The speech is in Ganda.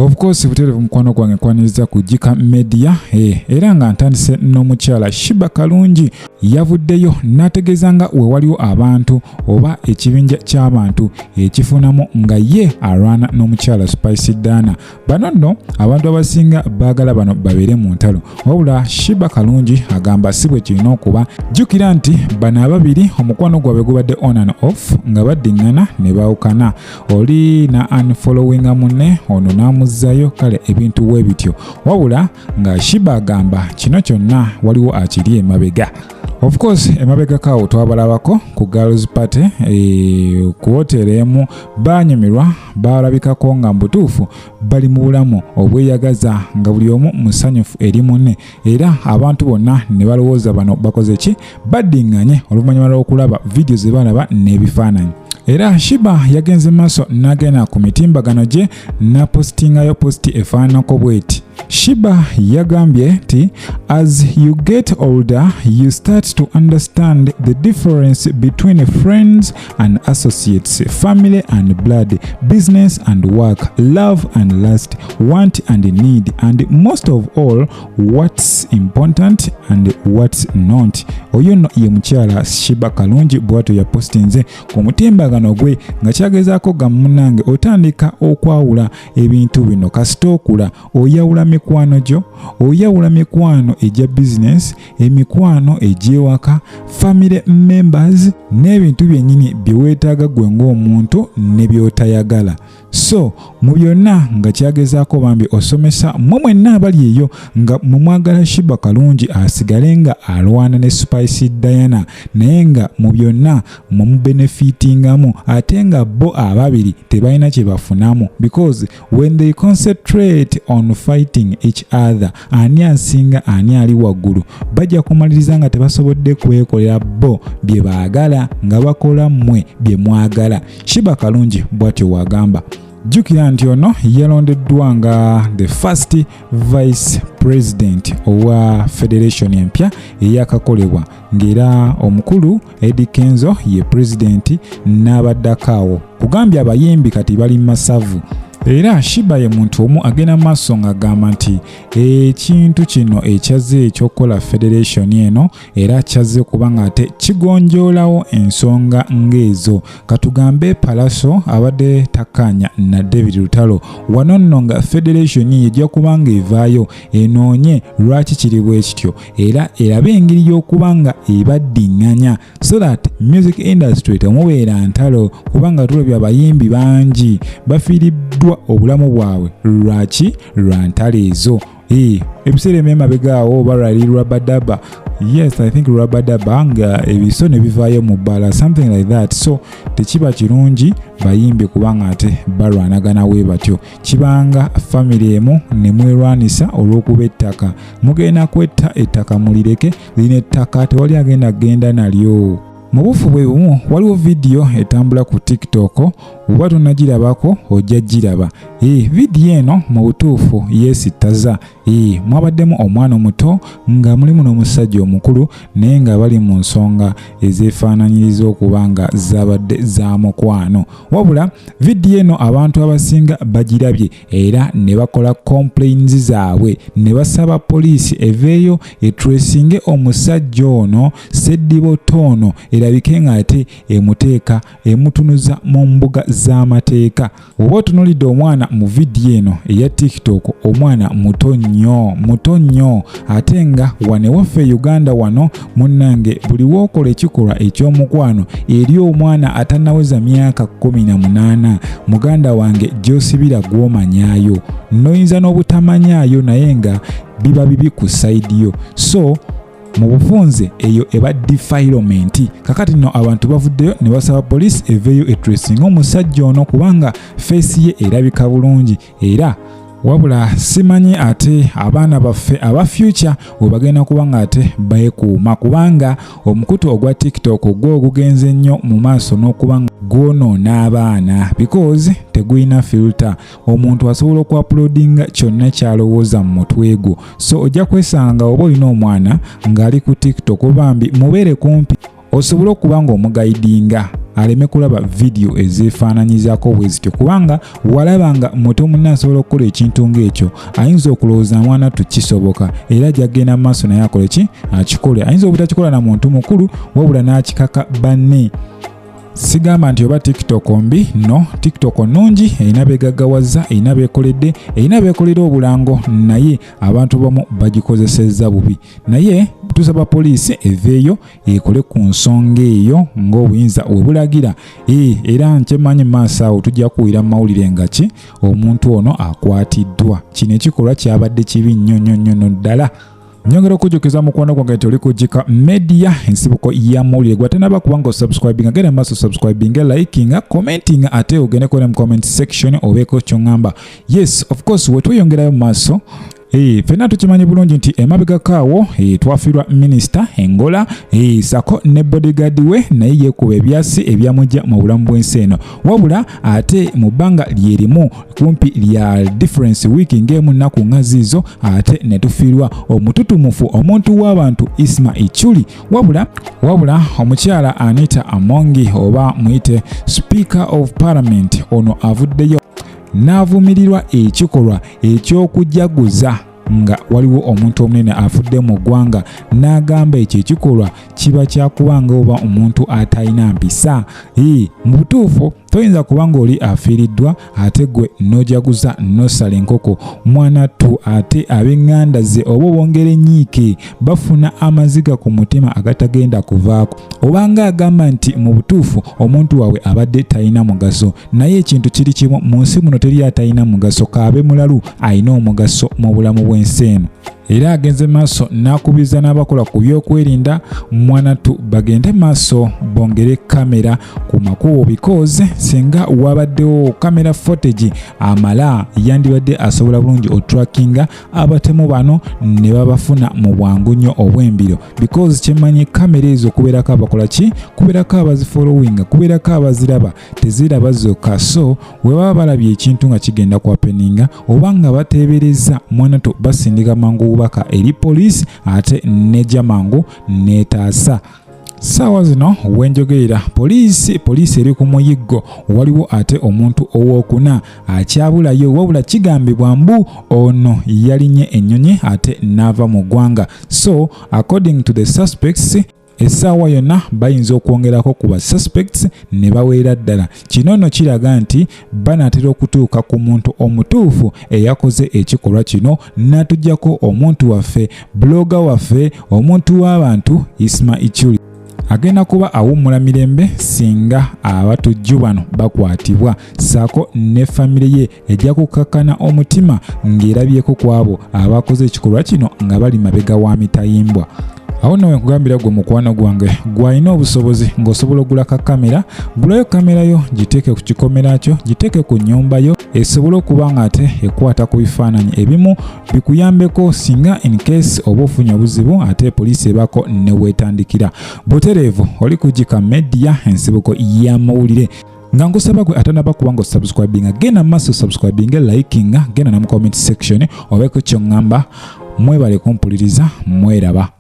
Of course, butereevu mukwano gwange, nkwaniriza ku Gika Media. Era nga ntandise n'omukyala Sheebah Kalungi, yavuddeyo n'ategeeza nga we waliwo abantu oba ekibinja ky'abantu ekifunamu nga ye alwana n'omukyala Spice Diana. Bano nno abantu abasinga baagala bano babeere mu ntalo, wabula Sheebah Kalungi agamba si bwe kirina okuba. Jjukira nti bano ababiri omukwano gwabwe gubadde on and off, nga baddiŋŋana ne baawukana, oli na unfollowinga munne, ono n'amuzzayo. Kale ebintu we bityo, wabula nga Sheebah agamba kino kyonna waliwo akiri emabega. Of course, emabegako awo twabalabako ku girls party ku woteri emu, banyumirwa, balabikako nga mubutuufu bali mu bulamu obweyagaza, nga buli omu musanyufu eri munne, era abantu bonna ne balowooza bano bakoze ki, baddiŋŋanye, oluvannyuma lw'okulaba vidiyo ze balaba n'ebifaananyi. Era Sheebah yagenze maaso n'agenda ku mitimbagano gye n'apositingayo positi efaananako bweti. Sheebah yagambye nti, "As you get older, you start to understand the difference between friends and associates, family and blood, business and work, love and lust, want and need, and most of all, what's important and what's not." Oyo nno ye mukyala Sheebah Kalungi, bwatyo yapostinze ku mutimbagano gwe nga kyagezaako ga munnange otandika okwawula ebintu bino. Kasita okula, oyawula mikwano gyo, oyawula mikwano egya bizinesi, emikwano egy'ewaka, family members, n'ebintu byennyini bye weetaaga gwe ng'omuntu ne by'otayagala. So mu byonna nga kyagezaako bambi osomesa mmwe mwenna abali eyo nga mumwagala Sheebah Kalungi asigale nga alwana ne Spice Diana, naye nga mu byonna mumubenefitingamu, ate nga bo ababiri tebalina kye bafunamu, because when they concentrate on fighting each other, ani asinga, ani ali waggulu, bajja kumaliriza nga tebasobodde kwekolera bo bye baagala, nga bakola mmwe bye mwagala. Sheebah Kalungi bw'atyo wagamba. Jjukira nti ono yalondeddwa nga the first vice president owa federation empya eyakakolebwa, ng'era omukulu Eddy Kenzo ye president n'abaddako awo. Kugambye abayimbi kati bali masavu, era Sheebah ye muntu omu agenda mu maaso ng'agamba nti ekintu kino ekyazze ekyokukola federation eno era kyazze kuba nga ate kigonjoolawo ensonga ng'ezo. Katugambe Pallaso abadde takkaanya na David Lutalo. Wano nno nga federation ejja kuba nga evaayo enoonye lwaki kiri bwe kityo, era erabe engeri y'okuba nga ebaddiŋŋanya, so that music industry temubeera ntalo, kubanga tulabye abayimbi bangi bafiiriddwa obulamu bwabwe. Lwaki? Lwa ntalo ezo. Ebiseera ebyemabega awo oba lwali Rabadaba, yes, I think Rabadaba, nga ebiso ne bivaayo mu bbala, something like that. So tekiba kirungi bayimbi kubanga ate balwanagana we batyo. Kibanga family emu ne mwerwanisa olw'okuba ettaka, mugenda kwetta ettaka, mulireke lino ettaka, tewali agenda kgenda nalyo. Mu bufu bwe bumu, waliwo vidiyo etambula ku TikTok, oba tonagirabako ojja giraba. Vidiyo eno mu butuufu yeesittaza. Mwabaddemu omwana omuto nga mulimu n'omusajja omukulu, naye nga bali mu nsonga ezeefaananyiriza okuba nga zabadde za mukwano. Wabula vidiyo eno abantu abasinga bagirabye era ne bakola complaints zaabwe, ne basaba poliisi eveeyo etracinge omusajja ono seddiboto ono, erabike ng'ate emuteeka, emutunuza mu mbuga z'amateeka. Oba otunuulidde omwana mu vidiyo eno eya TikTok, omwana muto nnyo, muto nnyo, ate nga wano ewaffe Uganda wano munnange, buli wookola ekikolwa eky'omukwano eri omwana atannaweza myaka 18, muganda wange, gy'osibira gw'omanyaayo, n'oyinza n'obutamanyaayo, naye nga biba bibi ku side yo. So mu bufunze eyo eba defilement. Kakati nno abantu bavuddeyo ne basaba poliisi eveeyo etracinga omusajja ono, kubanga face ye erabika bulungi. Era wabula simanyi ate abaana baffe aba future we bagenda kuba nga ate beekuuma, kubanga omukutu ogwa TikTok gwo gugenze nnyo mu maaso n'okuba nga gwonoona abaana, because tegulina filter. Omuntu asobola okuuploadinga kyonna kyalowooza mu mutwe gwo. So ojja kwesanga oba olina omwana ng'ali ku TikTok, bambi mubeere kumpi osobole okuba nga omuguidinga. aleme kulaba vidiyo ezeefaananyizaako bwe zityo, kubanga walaba nga muto munne asobola okukola ekintu ng'ekyo, ayinza okulowooza mwana tukisoboka, era gyagenda mu maaso naye akole ki, akikole. Ayinza obutakikola na muntu mukulu, wabula n'akikaka banne. Sigamba nti oba TikTok mbi, no, TikTok nnungi, erina beegaggawaza, erina beekoledde, erina beekolera obulango, naye abantu bamu bagikozesezza bubi. Naye tusaba poliisi eveeyo ekole ku nsonga eyo ng'obuyinza we bulagira. Era nkyemanyi mu maaso awo tujja kuwulira mu mawulire nga ki omuntu ono akwatiddwa. Kino ekikolwa kyabadde kibi nnyo nnyo nnyo ddala. Nyongera okujjukiza mukwano gwange nti oli kugika media, ensibuko y'amawulire. Gwatanaba kuba nga osubscribinga, genda maaso subscribinga, likinga, commentinga, ate ogendeko ne mu comment section obeeko ky'oŋŋamba. Yes, of course, wetweyongerayo mu maaso. Ffenna tukimanyi bulungi nti emabegako awo twafiirwa minisita Engola, sako ne bodyguard we, naye yeekuba ebyasi ebyamujja mu bulamu bw'ensi eno. Wabula ate mu bbanga lyerimu kumpi lya difference week ng'emu nnaku nga ziizo, ate ne tufiirwa omututumufu omuntu w'abantu Isma Ichuli. Wabula omukyala Anita Amongi, oba muyite Speaker of Parliament, ono avuddeyo n'avumirirwa ekikolwa ekyokujaguza nga waliwo omuntu omunene afudde mu ggwanga, n'agamba ekyo ekikolwa kiba kyakubanga oba omuntu atalina mpisa. Mu butuufu toyinza kuba ng'oli afiiriddwa ate gwe n'ojaguza n'osala enkoko mwana ttu, ate ab'eŋŋanda ze oba obongera ennyiike bafuna amaziga ku mutima agatagenda kuvaako, obanga agamba nti mu butuufu omuntu waabwe abadde talina mugaso. Naye ekintu kiri kimu, mu nsi muno teri atalina mugaso, kaabe mulalu alina omugaso mu bulamu bw'ensi eno. Era agenze maaso n'akubiriza n'abakola ku byokwerinda mwanatu bagende maaso bongere kamera ku makubo, because singa wabaddewo kamera footage amala, yandibadde asobola bulungi otrackinga abatemu bano ne babafuna mu bwangu nnyo obw'embiro, because kyemmanyi kamera ezo kubeerako abakola ki, kubeerako abazifollowinga, kubeerako abaziraba, teziraba zokka. So we baba balabye ekintu nga kigenda kuhappeninga oba nga bateebereza, mwanatu basindika mangu obubaka eri poliisi, ate nejja mangu neetaasa. Ssaawa zino wenjogerera poliisi eri ku muyiggo. Waliwo ate omuntu owookuna akyabulayo, wabula kigambibwa mbu ono yalinye ennyonyi ate n'ava mu ggwanga. So according to the suspects, essaawa yonna bayinza okwongerako ku ba suspects ne baweera ddala. Kino nno kiraga nti banaatera okutuuka ku muntu omutuufu eyakoze ekikolwa kino n'atuggyako omuntu waffe, blogger waffe, omuntu w'abantu Isma Ichuli. Agenda kuba awummula mirembe singa abatujju bano bakwatibwa, ssaako ne famire ye ejja kukakkana omutima ng'erabyeko ku abo abakoze ekikolwa kino nga bali mabega wa mitayimbwa. Awo nno wenkugambira gwe mukwano gwange gw'alina obusobozi ng'osobola ogula ka kamera, gulayo kamera yo, giteeke ku kikomera kyo, giteeke ku nnyumba yo, esobole okuba nga ate ekwata ku bifaananyi ebimu bikuyambeko singa in case oba ofunye obuzibu, ate poliisi ebaako ne weetandikira butereevu. Oli kugika media, ensibuko y'amawulire. Nga nkusaba gwe atanaba kuba nga osubscribinga, genda maaso subscribinga, likinga, genda na mu comment section obeeko kyoŋŋamba. Mwebale kumpuliriza, mweraba.